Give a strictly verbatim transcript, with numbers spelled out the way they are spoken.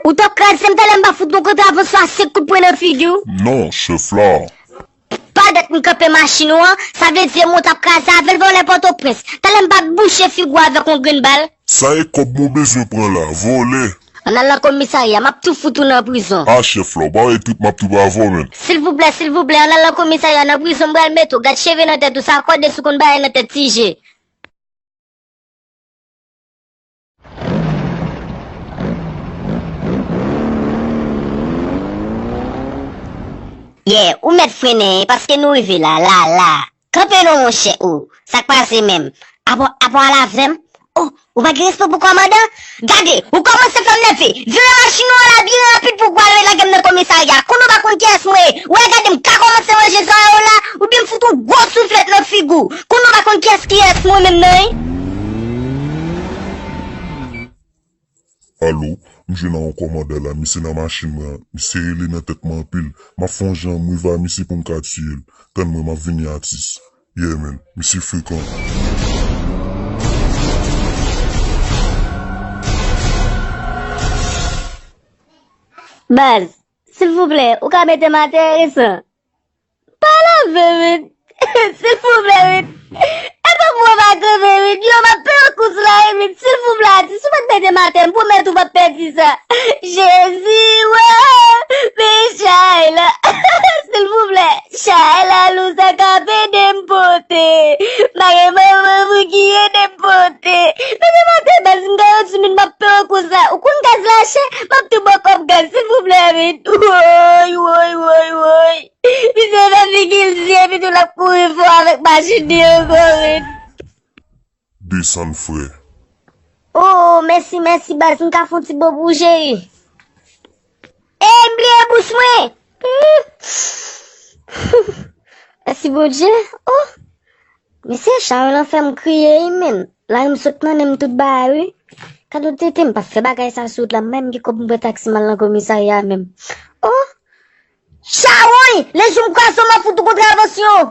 Ou t ap kraze m talè m pa fout yon kontravansyon a senk kout pwen nan figi w. Non, chèf la. Pa dat m kanpe machin ou an, sa vle di e mwen w t ap kraze avè l vòlè Pòtoprens. Talè m pa bouche figi w avèk yon grenn bal. Sa e kòb mwen bezwen pran la, vòlè. Ann al nan komisarya, m ap tou fout ou nan prizon. A chèf la, ou pa wè trip m ap trip avè w menm. Silvouplè, silvouplè, ann al nan komisarya, nan prizon m pral mete w. Gad cheve nan tèt ou, sa kòde si w konn bagay nan tèt ti je. Yeah, ou mèt frennen, paske nou rive la, la, la. Kanpe non, monchè, o. Sa k pase menm? Apa, apa w al avè m? O, ou pa gen respè pou kòmandan? Gade, ou kòmanse fè m nève. Vire machin ou an la byen rapid pou w pral lage m nan komisarya. Konnen w pa konn kiyès mwen ye. Ou wè, gade m ka kòmanse manje zòrèy ou la, oubyen m fout ou gwo souflèt nan figi w. Konnen w pa konn kiyès kiyès mwen menm nan, wi. Alo, m jwenn a yon kòmandan la, misye nan machin mwen an, misye rele nan tèt mwen anpil. M ap fè yon jan m rive a misye pou m ka tiye l. Tann mwen, m ap vini atis. Yeah man, misye frekan. Baz, silvouplè, ou ka mete m atè, resan? Pa lave, wi. Silvouplè, wi. E pa pou mwen pa kanpe, wi. Yo, m ap peye kous la, wi. Silvouplè, atis, ou pa t mete m atè, m pwomèt ou pa t pèdi sa. Jezi, wè. Men chay la. Silvouplè, chay la lou, sa k ap ede m pote. M pa gen manman pou ki ede m pote. Mete m atè, baz, m gen yon timoun, m ap peye kous la. Ou konn gaz la chè, m ap tou ba w kòb gaz, silvouplè, wi. Woy, woy, woy, woy. Misye fè figi l di epi tou l ap kouri fò avèk machin li ankò, wi. Desann, frè. O, mèsi, mèsi, baz, m ka fè yon ti bo pou w, cheri. E, m bliye bous mwen. Mèsi, Bondye. O, mesye, chay lan fè m kriye, wi, menm. Lari m sot nan nen m tout bagay, wi. Gad yon tete, m p ap fè bagay sa sou wout la, m pa menm gen kòb m pran taksi m al nan komisarya menm. O! Chawony! Lejou m kraze w, m ap fout ou kontravansyon!